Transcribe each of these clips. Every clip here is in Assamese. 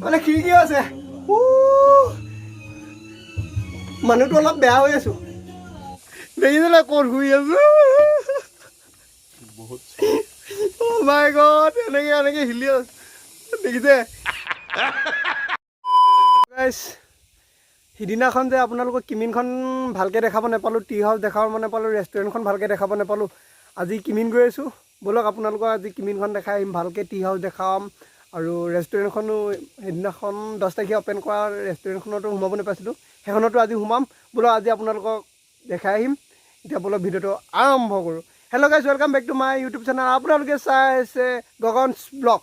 মানে খিৰিকীও আছে। মানুহটো অলপ বেয়া হৈ আছো। দেখিছে ক'ত শুই আছো? বহুত। Oh my God, এনেকে এনেকে হিলি আছো, দেখিছে গাইছ? সিদিনাখন যে আপোনালোকক কিমিনখন ভালকৈ দেখাব নাপালোঁ, টি হাউচ দেখাব নাপালোঁ, ৰেষ্টুৰেণ্টখন ভালকৈ দেখাব নাপালোঁ। আজি কিমিন গৈ আছোঁ। ব'লক, আপোনালোকক আজি কিমিনখন দেখাই আহিম ভালকৈ, টি হাউচ দেখাম আৰু ৰেষ্টুৰেণ্টখনো। সেইদিনাখন 10 তাৰিখে অ'পেন কৰা ৰেষ্টুৰেণ্টখনতো সোমাব নাপাইছিলোঁ, সেইখনতো আজি সোমাম। ব'লক, আজি আপোনালোকক দেখাই আহিম। এতিয়া ব'লক, ভিডিঅ'টো আৰম্ভ কৰোঁ। Hello guys, welcome back to my YouTube channel. আপোনালোকে চাই আছে গগনছ ব্লগ।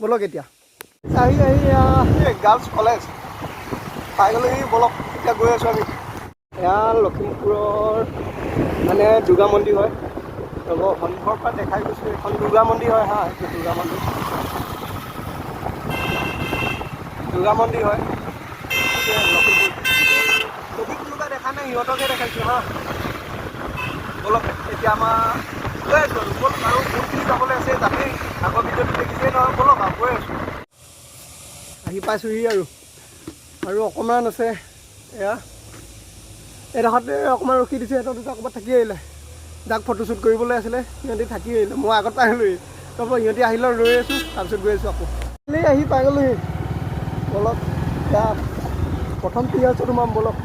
ব'লক, এতিয়া আহি আহি গাৰ্লছ কলেজ পাই গ'লোহি। ব'লক, এতিয়া গৈ আছোঁ আমি। এয়া লখিমপুৰৰ মানে দুৰ্গা মন্দিৰ হয়। ৰ'ব, সন্মুখৰ পৰা দেখাই গৈছোঁ। এইখন দুৰ্গা মন্দিৰ হয়। হা, এইটো দুৰ্গা মন্দিৰ, দুৰ্গা মন্দিৰ হয় লখিমপুৰ। যদি কোনোবা দেখা নাই, সিহঁতকে দেখাইছোঁ। হা, ব'লক, এতিয়া আমাৰ গৈ আছোঁ আৰু। ব'লক, আৰু বহুতখিনি যাবলৈ আছে তাতেই। আগৰ ভিডিঅ'টো দেখিছেই নহয়? ব'লক আৰু, গৈ আছোঁ। আহি পাইছোঁহি আৰু, আৰু অকণমান আছে। এয়া এইডোখৰতে অকণমান ৰখি দিছে। সিহঁতৰ দুটা ক'ৰবাত থাকি আহিলে, যাক ফটোশ্বুট কৰিবলৈ আছিলে সিহঁতি থাকি আহিলে। মই আগত পাই গ'লোহি, তাৰপৰা সিহঁতি আহিলে, ৰৈ আছোঁ, তাৰপিছত গৈ আছোঁ আকৌ। এই আহি পাই গ'লোহি। ব'লক, এতিয়া প্ৰথম টি হাউচত সোমাম। ব'লক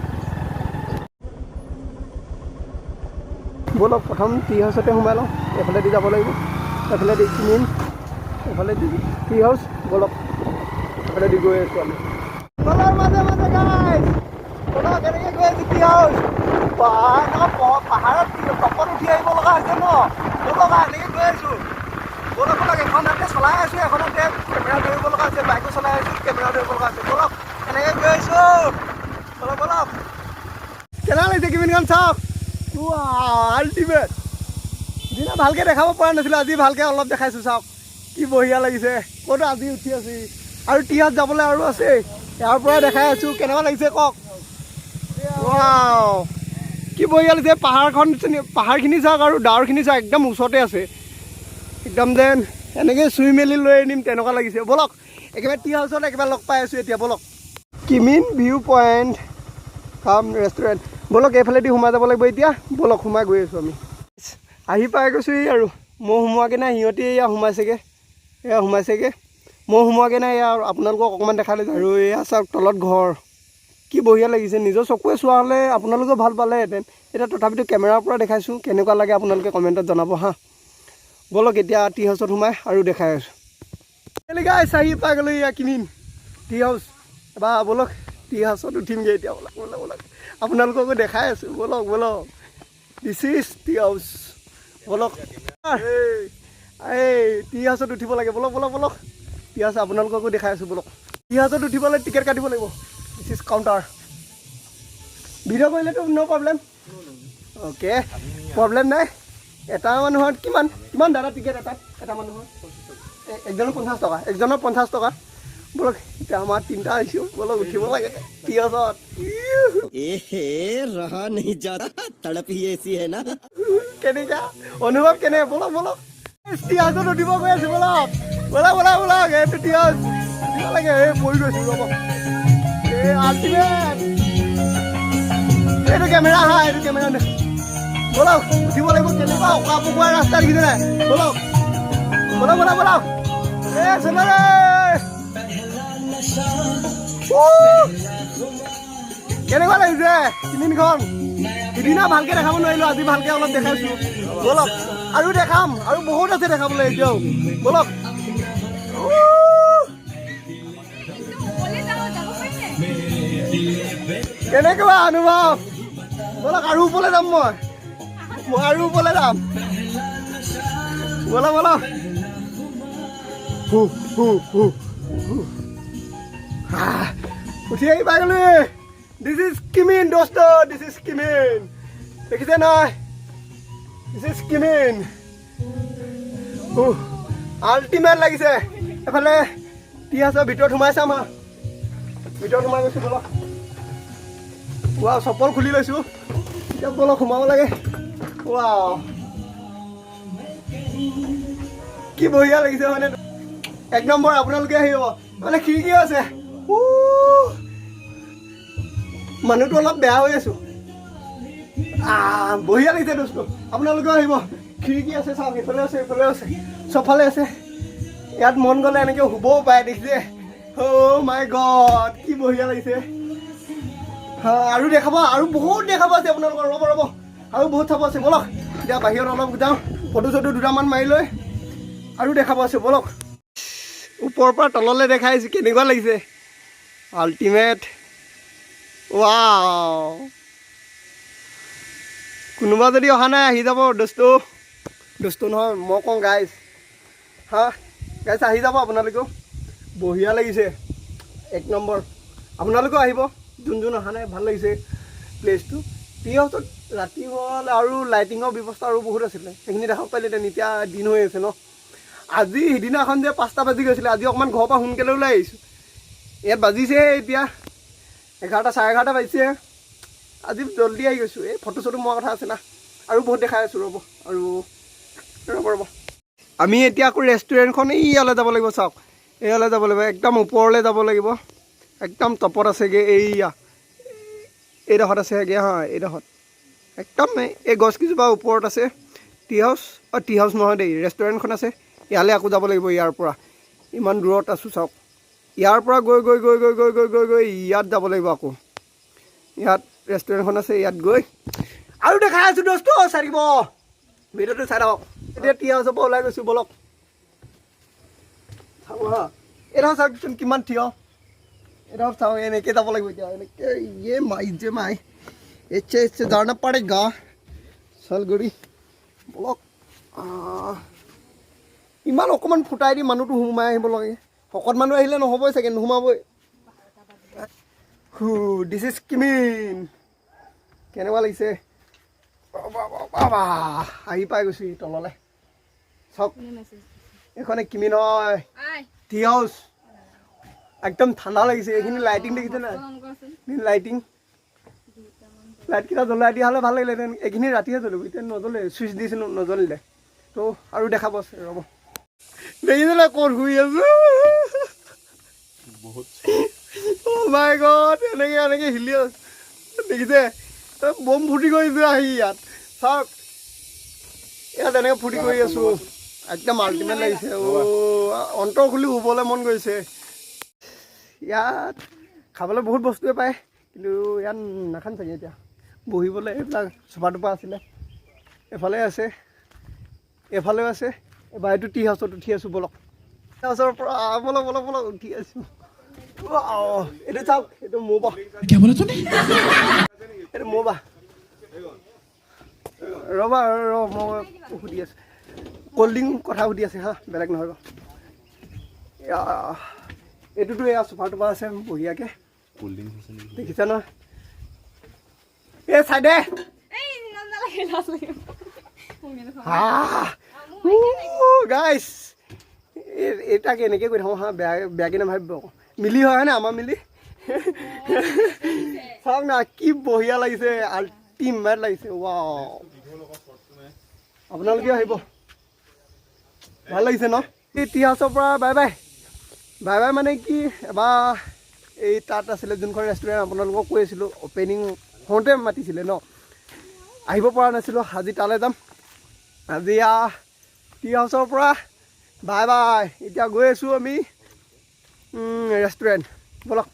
ব'লক, প্ৰথম টি হাউচতে সোমাই লওঁ। এইফালেদি যাব লাগিব, এইফালেদি কিনিম, এইফালেদি টি হাউচ। ব'লক, এইফালেদি গৈ আছোঁ আমি তলৰ মাজে মাজে। গাইজ, ব'লক, এনেকৈ গৈ আছোঁ। টি হাউচ বা এনেকুৱা পাহাৰত টপত উঠি আহিব লগা হৈছে ন? ব'লক আৰু, এনেকৈ গৈ আছোঁ। ব'লক ব'লক, এখন হাতে চলাই আছোঁ, এখন হাতে কেমেৰা ধৰিব লগা হৈছে। বাইকো চলাই আছোঁ, কেমেৰা ধৰিব লগা হৈছে। ব'লক, এনেকৈ গৈ আছোঁ। ব'লক ব'লক। কেনেকুৱা লাগিছে কিমিনখন চাওক। আল্টিমেট। সিদিনা ভালকৈ দেখাব পৰা নাছিলোঁ, আজি ভালকৈ অলপ দেখাইছোঁ। চাওক কি বঢ়িয়া লাগিছে। ক'ত আজি উঠি আছোঁ আৰু টি হাউচ যাবলৈ আৰু আছে। ইয়াৰ পৰাই দেখাই আছোঁ। কেনেকুৱা লাগিছে কওক। ৱাও, কি বঢ়িয়া লাগিছে। পাহাৰখন, পাহাৰখিনি চাওক আৰু ডাৱৰখিনি চাওক, একদম ওচৰতে আছে। একদম যেন এনেকৈ চুই মেলি লৈ আনিম তেনেকুৱা লাগিছে। ব'লক, একেবাৰে টি হাউচত একেবাৰে লগ পাই আছোঁ এতিয়া। ব'লক, কিমিন ভিউ পইণ্ট কাম ৰেষ্টুৰেণ্ট। ব'লক, এইফালেদি সোমাই যাব লাগিব এতিয়া। ব'লক, সোমাই গৈ আছোঁ আমি। আহি পাই গৈছোঁহি আৰু। মই সোমোৱাগৈ নাই, সিহঁতি এয়া সোমাইছেগৈ, এয়া সোমাইছেগৈ। মই সোমোৱাগৈ নাই। এয়া আপোনালোকক অকণমান দেখাই লৈছোঁ। আৰু এয়া চাওক তলত ঘৰ, কি বঢ়িয়া লাগিছে। নিজৰ চকুৱে চোৱা হ'লে আপোনালোকেও ভাল পালেহেঁতেন। এতিয়া তথাপিতো কেমেৰাৰ পৰা দেখাইছোঁ, কেনেকুৱা লাগে আপোনালোকে কমেণ্টত জনাব। হা, ব'লক, এতিয়া টি হাউচত সোমাই আৰু দেখাই আছোঁ। গাইছ, আহি পাই গ'লোঁ এয়া কিমিন টি হাউচ। এবাৰ ব'লক, টি হাউচত উঠিমগৈ এতিয়া। ব'লক ব'লক ব'লক, আপোনালোককো দেখাই আছোঁ। ব'লক ব'লক, this is tea house. ব'লক, এই টি হাউচত উঠিব লাগে। ব'লক ব'লক ব'লক, টি হাউচ আপোনালোককো দেখাই আছোঁ। ব'লক, টি হাউচত উঠিবলৈ টিকেট কাটিব লাগিব। This is counter. Video কৰিলেতো ন' প্ৰব্লেম? অ'কে, প্ৰব্লেম নাই। এটা মানুহৰ কিমান কিমান দাদা টিকেট? এটা এটা মানুহৰ একজনৰ 50 টকা, একজনৰ 50 টকা। ব'লক, এতিয়া আমাৰ তিনিটা আহিছোঁ। ব'লক, উঠিব লাগে টি হাউচত। एहे, रहा नहीं जाता, तड़प ही ऐसी है ना। কেনেকুৱা অনুভৱ কেনে? ব'লক ব'লক, টি হাউচত উঠিব গৈ আছোঁ। ব'লক ব'লক ব'লক ব'লক, এইটো টি হাউচ, উঠিব লাগে। এই পৰি গৈছোঁ, ৰ'ব। এই আল্টিমেট। এইটো কেমেৰা। হা, এইটো কেমেৰা। ব'লক, উঠিব লাগিব। কেনেকুৱা অকা পকোৱা ৰাস্তা দেখিছে নাই? ব'লক ব'লক ব'লক ব'লক। এ চলে। কেনেকুৱা লাগিছে কিমিনখন? সিদিনা ভালকে দেখাব নোৱাৰিলো, আজি ভালকে অলপ দেখাইছো। ব'লক, আৰু দেখাম, আৰু বহুত আছে দেখাবলৈ এতিয়াও। ব'লক। উহ! অকলে যাওঁ, যাব পাৰিনে? কেনেকুৱা অনুভৱ? ব'লক, আৰু ওপৰলৈ যাম মই। মই আৰু ওপৰলৈ যাম। ব'লক ব'লক। হু হু হু হু। আহ, উঠি আহি পাই গ'লো। This is Kimin দোস্ত, this is Kimin. দেখিছে নহয়? This is Kimin. Ultimate লাগিছে। এফালে টি হাউচৰ ভিতৰত সোমাই চাম। হা, ভিতৰত সোমাই গৈছোঁ। ব'লক। ৱাও, চপ্পল খুলি লৈছোঁ এতিয়া। ব'লক, সোমাব লাগে। ৱাও, কি বঢ়িয়া লাগিছে। মানে এক নম্বৰ, আপোনালোকে আহিব। মানে খিৰিকীও আছে। উ মানুহটো অলপ বেয়া হৈ আছো। বঢ়িয়া লাগিছে দোস্ত, আপোনালোকেও আহিব। খিৰিকী আছে, চাওক, এইফালে আছে, এইফালে আছে, চবফালে আছে। ইয়াত মন গ'লে এনেকৈ শুবও পাৰে, দেখিছে? অ' মাই গড, কি বঢ়িয়া লাগিছে! হা, আৰু দেখাব, আৰু বহুত দেখাব আছে আপোনালোকৰ। ৰ'ব ৰ'ব, আৰু বহুত চাব আছে। ব'লক, এতিয়া বাহিৰত অলপ যাওঁ, ফটো চটো দুটামান মাৰি লৈ আৰু দেখাব আছে। ব'লক, ওপৰৰ পৰা তললৈ দেখাই আহিছোঁ, কেনেকুৱা লাগিছে? Ultimate, wow! কোনোবা যদি অহা নাই, আহি যাব দোস্ত। দোস্ত নহয়, মই কওঁ গাইজ। হা গাইজ, আহি যাব আপোনালোকেও, বঢ়িয়া লাগিছে, এক নম্বৰ। আপোনালোকেও আহিব যোন যোন অহা নাই, ভাল লাগিছে প্লেচটো। টি হাউচত ৰাতি হ'ল আৰু লাইটিঙৰ ব্যৱস্থা আৰু বহুত আছিলে, সেইখিনি দেখাব পাৰিলেহেঁতেন। এতিয়া দিন হৈ আছে ন। আজি সিদিনাখন যে 5টা বাজি গৈছিলে, আজি অকণমান ঘৰৰ পৰা সোনকালে ওলাই আহিছোঁ। ইয়াত বাজিছে এতিয়া 11টা, 11:30 বাজিছে। আজি জল্দি আহি গৈছোঁ, এই ফটো চটো মৰা কথা আছে না। আৰু বহুত দেখাই আছোঁ, ৰ'ব আৰু, ৰ'ব ৰ'ব। আমি এতিয়া আকৌ ৰেষ্টুৰেণ্টখন এইয়ালৈ যাব লাগিব। চাওক, এইয়ালৈ যাব লাগিব, একদম ওপৰলৈ যাব লাগিব, একদম টপত আছেগৈ। এইয়া এইডোখৰত আছেগৈ। হা, এইডোখৰত একদম এই গছকেইজোপা ওপৰত আছে টি হাউচ। অঁ, টি হাউচ নহয় দেই, ৰেষ্টুৰেণ্টখন আছে। ইয়ালৈ আকৌ যাব লাগিব। ইয়াৰ পৰা ইমান দূৰত আছোঁ, চাওক। ইয়াৰ পৰা গৈ গৈ গৈ গৈ গৈ গৈ গৈ গৈ ইয়াত যাব লাগিব আকৌ। ইয়াত ৰেষ্টুৰেণ্টখন আছে, ইয়াত গৈ আৰু দেখাই আছোঁ দোস্ত, চাই থাকিব, ভিডিঅ'টো চাই থাকক। এতিয়া টি হাউচৰ পৰা ওলাই গৈছোঁ, ব'লক চাব। হা, এইডোখৰ চাওকচোন, কিমান থিয় এইডোখৰ চাওক। এনেকৈ যাব লাগিব এতিয়া, এনেকৈ। ইয়ে মাই যে মাই, এচ্ছে এচ্ছে जाना पड़ेगा চালগুৰি। ব'লক। ইমান অকণমান ফুটাই দি মানুহটো সোমাই আহিব লাগে। শকত মানুহ আহিলে নহ'বই চাগে, নোসোমাবই। হু, this is Kimin. কেনেকুৱা লাগিছে? বাবা, বাবা, আহি পাই গৈছোঁ তললৈ। চাওক, এইখনে কিমিন হয়, টি হাউচ। একদম ঠাণ্ডা লাগিছে। এইখিনি লাইটিং দেখিছে নাই? লাইটিং, লাইটকেইটা জ্বলাই দিয়া হ'লে ভাল লাগিলেহেঁতেন। এইখিনি ৰাতিহে জ্বলিব, এতিয়া নজ্বলে। চুইচ দিছিলোঁ, নজ্বলিলে। তো আৰু দেখাব আছে, ৰ'ব। দেখিছে নাই ক'ত শুই আছো? বহুত। অ' মাই গড, এনেকে এনেকে হিলি আছে, দেখিছে? বম ফুটি কৰিছোঁ আহি ইয়াত। চাওক, ইয়াত এনেকে ফুৰ্তি কৰি আছো, একদম আল্টিমেট লাগিছে। অ', অন্তৰ খুলি শুবলৈ মন গৈছে। ইয়াত খাবলৈ বহুত বস্তুৱে পায়, কিন্তু ইয়াত নাখাম চাগে এতিয়া। বহিবলৈ এইবিলাক চোফা টোফা আছিলে, এইফালে আছে, এইফালেও আছে। এবাৰ এইটো টি হাউচত উঠি আছোঁ, ব'লক। টি হাউচৰ পৰা ব'লক ব'লক ব'লক, উঠি আছোঁ। ৱাও, এইটো চাওক, এইটো মোৰ বা, এইটো মোৰ বা। ৰ'বা, ৰ, মই সুধি আছোঁ, ক'ল্ড ড্ৰিংক কথা সুধি আছে। হা, বেলেগ নহয়। ৰ, এয়া, এইটোতো এয়া চোফা টোফা আছে বঢ়িয়াকৈ। কোল্ড ড্ৰিংকছ আছে নেকি? দেখিছা নহয়? এই চাইডে। এই নালাগে, লাজ লাগিব। গাইছ, এই তাক এনেকৈ কৈ থাকোঁ। হা, বেয়া বেয়াকৈ নাভাবিব আকৌ। মিলি হয় হয়নে? আমাৰ মিলি। চাওক না, কি বঢ়িয়া লাগিছে, আল্টিমেট লাগিছে, ৱাও! আপোনালোকেও আহিব, ভাল লাগিছে ন? এই টি হাউচৰ পৰা বাই বাই, বাই বাই। মানে কি, এবাৰ এই তাত আছিলে যোনখন ৰেষ্টুৰেণ্ট আপোনালোকক কৈ আছিলোঁ, অ'পেনিং হওঁতে মাতিছিলে ন, আহিব পৰা নাছিলোঁ। আজি তালৈ যাম। আজি টি হাউচৰ পৰা বাই বাই। এতিয়া গৈ আছোঁ আমি ৰেষ্টুৰেণ্ট। ব'লক,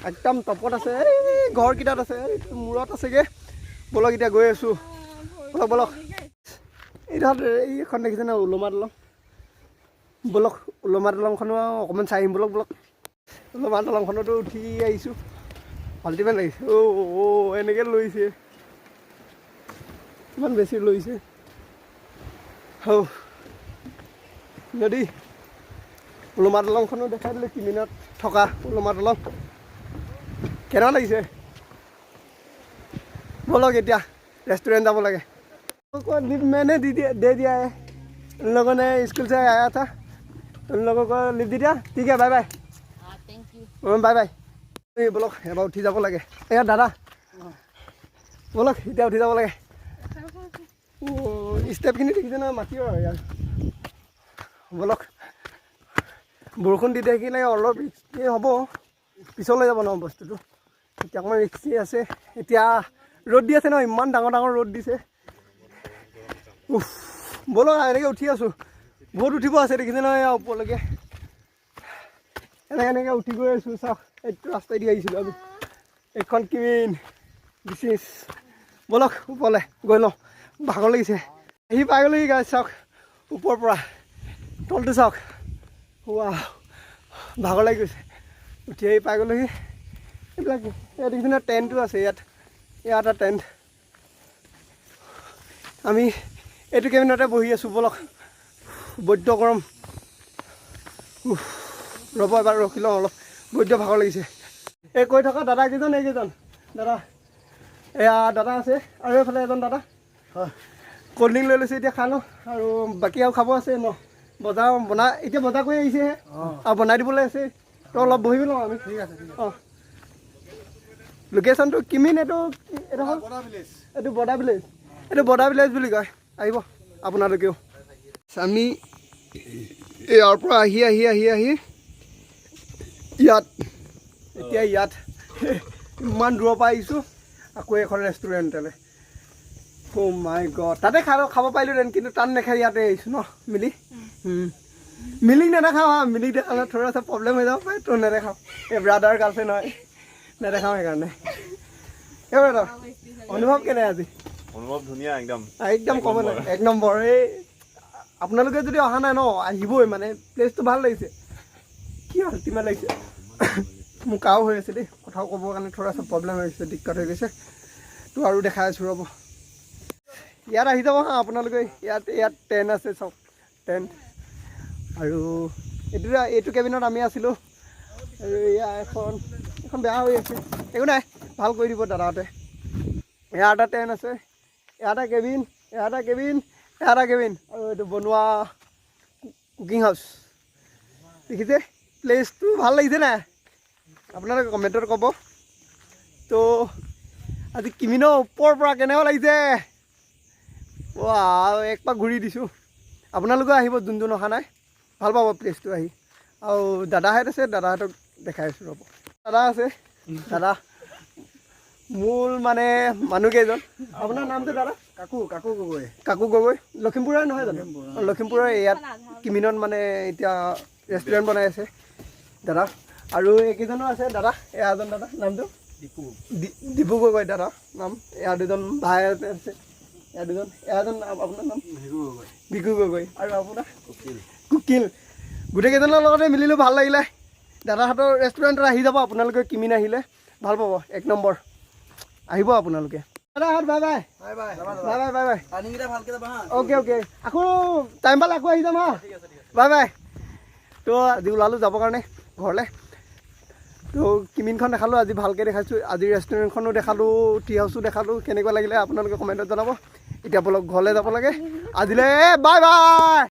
একদম টপত আছে, এই ঘৰকেইটাত আছে, এইটো মূৰত আছেগৈ। ব'লক, এতিয়া গৈ আছোঁ, ব'লক ব'লক। এইডোখৰত এইখন দেখিছেনে, ওলমা দলং? ব'লক, ওলমা দলংখনো অকণমান চাই আহিম। ব'লক ব'লক। ওলমা দলংখনতো উঠি আহিছোঁ, আল্টিমেট লাগিছে। অ' অ', এনেকৈ লৈছে, ইমান বেছি লৈছে। হৌ, নদী, ওলমা দলংখনো দেখাই দিলোঁ। কিমিনত থকা ওলমা দলং কেনেকুৱা লাগিছে? ব'লক, এতিয়া ৰেষ্টুৰেণ্ট যাব লাগে। को लिफ्ट मैंने दी दिया, दे दिया है। उन लोगों ने स्कूल से आया था, उन लोगों को लिफ्ट दे दिया। ठीक है, bye bye. Thank U. Bye bye. এই ব'লক, এবাৰ উঠি যাব লাগে। এয়া দাদা, ব'লক, এতিয়া উঠি যাব লাগে। ষ্টেপখিনি দেখিছে নহয়, মাটিৰ আৰু ইয়াত। ব'লক, বৰষুণ দি থাকিলে অলপ ৰিস্কি হ'ব। পিছলৈ যাব ন বস্তুটো। এতিয়া অকণমান ৰিক্সি আছে। এতিয়া ৰ'দ দি আছে ন, ইমান ডাঙৰ ডাঙৰ ৰ'দ দিছে। উফ, ব'লক, এনেকৈ উঠি আছোঁ। বহুত উঠিব আছে, দেখিছে নহয়, এয়া ওপৰলৈকে এনেকৈ এনেকৈ উঠি গৈ আছোঁ। চাওক, এইটো ৰাস্তাই দি আহিছিলোঁ আমি। এইখন কিমিন বিচিছ। ব'লক, ওপৰলৈ গৈ লওঁ, ভাগৰ লাগিছে। আহি পাই গ'লোহি গাইজ। চাওক, ওপৰৰ পৰা তলটো চাওক। ৱা, ভাগৰ লাগি গৈছে। উঠি আহি পাই গ'লোহি। এইবিলাক ইয়াত দেখিছে নহয়, টেণ্টো আছে ইয়াত। ইয়াত এটা টেণ্ট। আমি এইটো কেবিনতে বহি আছোঁ। ব'লক, বৈদ্য গৰম। উফ, ৰ'ব, এবাৰ ৰখি লওঁ অলপ, বৈদ্য ভাগৰ লাগিছে। এই কৈ থকা দাদা কেইজন, এইকেইজন দাদা, এয়া দাদা আছে আৰু এইফালে এজন দাদা। কল্ড ড্ৰিংক লৈ লৈছে, এতিয়া খাই লওঁ আৰু বাকী আৰু খাব আছে ন। বজাৰ বনাই, এতিয়া বজাৰ কৰি আহিছেহে আৰু বনাই দিবলৈ আছে। তো অলপ বহি লওঁ আমি। ঠিক আছে। অঁ, লোকেশ্যনটো কিমিন, এইটো এইটো হ'ল এইটো বদা ভিলেজ। এইটো বদা ভিলেজ বুলি কয়। আহিব আপোনালোকেও। আমি ইয়াৰ পৰা আহি আহি আহি আহি ইয়াত, এতিয়া ইয়াত ইমান দূৰৰ পৰা আহিছোঁ আকৌ এখন ৰেষ্টুৰেণ্টলৈ। অ' মাই গড, তাতে খাব খাব পাৰিলোহেঁতেন, কিন্তু তাত নেখাই ইয়াতে আহিছোঁ ন মিলি। মিলিক নেদেখাওঁ। হা, মিলিক দেখালে थोड़ा सा প্ৰব্লেম হৈ যাব পাৰে, তো নেদেখাওঁ। এই ব্ৰাদাৰ গাৰ্লফ্ৰেণ্ড হয়, নেদেখাওঁ সেইকাৰণে। এই ব্ৰাদাৰ, অনুভৱ কেনে আজি? অনুভৱ ধুনীয়া একদম। একদম ক'ব নাই, এক নম্বৰ। এই আপোনালোকে যদি অহা নাই ন, আহিবই। মানে প্লেচটো ভাল লাগিছে, কি আল্টিমেট লাগিছে। মোৰ কাহো হৈ আছে দেই, কথাও ক'বৰ কাৰণে थोड़ा सा প্ৰব্লেম হৈ গৈছে, দিক্কত হৈ গৈছে। তো আৰু দেখাই আছোঁ, ৰ'ব। ইয়াত আহি যাব হা আপোনালোকে। ইয়াত ইয়াত টেণ্ট আছে, চব টেণ্ট। আৰু এইটো এইটো কেবিনত আমি আছিলোঁ। আৰু এয়া এখন বেয়া হৈ আছে, একো নাই, ভাল কৰি দিব দাদাহঁতে। এয়া এটা টেণ্ট আছে, এয়া এটা কেবিন, এয়া এটা কেবিন, এয়া এটা কেবিন আৰু এইটো বনোৱা কুকিং হাউচ। দেখিছে, প্লেচটো ভাল লাগিছে নাই? আপোনালোকে কমেণ্টত ক'ব। তো আজি কিমিনৰ ওপৰৰ পৰা কেনেকুৱা লাগিছে? ৱাও, এক পাক ঘূৰি দিছোঁ। আপোনালোকেও আহিব, যোন যোন অহা নাই, ভাল পাব প্লেচটো আহি। আৰু দাদাহঁত আছে, দাদাহঁতক দেখাই আছোঁ, ৰ'ব। দাদা আছে, দাদা মূল মানে মানুহকেইজন। আপোনাৰ নামটো দাদা? কাকু, কাকু গগৈ। কাকু গগৈ, লখিমপুৰৰ নহয় জানো? অঁ, লখিমপুৰৰ। ইয়াত কিমিনত মানে এতিয়া ৰেষ্টুৰেণ্ট বনাই আছে দাদা। আৰু এইকেইজনো আছে দাদা। এয়া এজন দাদা, নামটো? দীপু। দীপু গগৈ দাদা নাম। এয়া দুজন ভাই আছে, এয়া দুজন, এয়া এজন। আপোনাৰ নাম? ভিগু গগৈ। বিকু গগৈ। আৰু আপোনাৰ? কুকিল। কুকিল। গোটেইকেইজনৰ লগতে মিলিলোঁ, ভাল লাগিলে। দাদাহঁতৰ ৰেষ্টুৰেণ্টত আহি যাব আপোনালোকে। কিমিন আহিলে ভাল পাব, এক নম্বৰ। আহিব আপোনালোকে। দাদাহঁত, bye bye. Bye bye. Bye bye, bye bye. পানীকেইটা ভালকে যাবা হা। অ'কে অ'কে, আকৌ টাইম পালে আকৌ আহি যাম হা। Bye bye. তো আজি ওলালোঁ যাবৰ কাৰণে ঘৰলৈ। তো কিমিনখন দেখালোঁ আজি, ভালকৈ দেখাইছোঁ। আজি ৰেষ্টুৰেণ্টখনো দেখালোঁ, টি হাউচো দেখালোঁ। কেনেকুৱা লাগিলে আপোনালোকে কমেণ্টত জনাব। এতিয়া ব'লক, ঘৰলৈ যাব লাগে। আজিলৈ বাই বাই।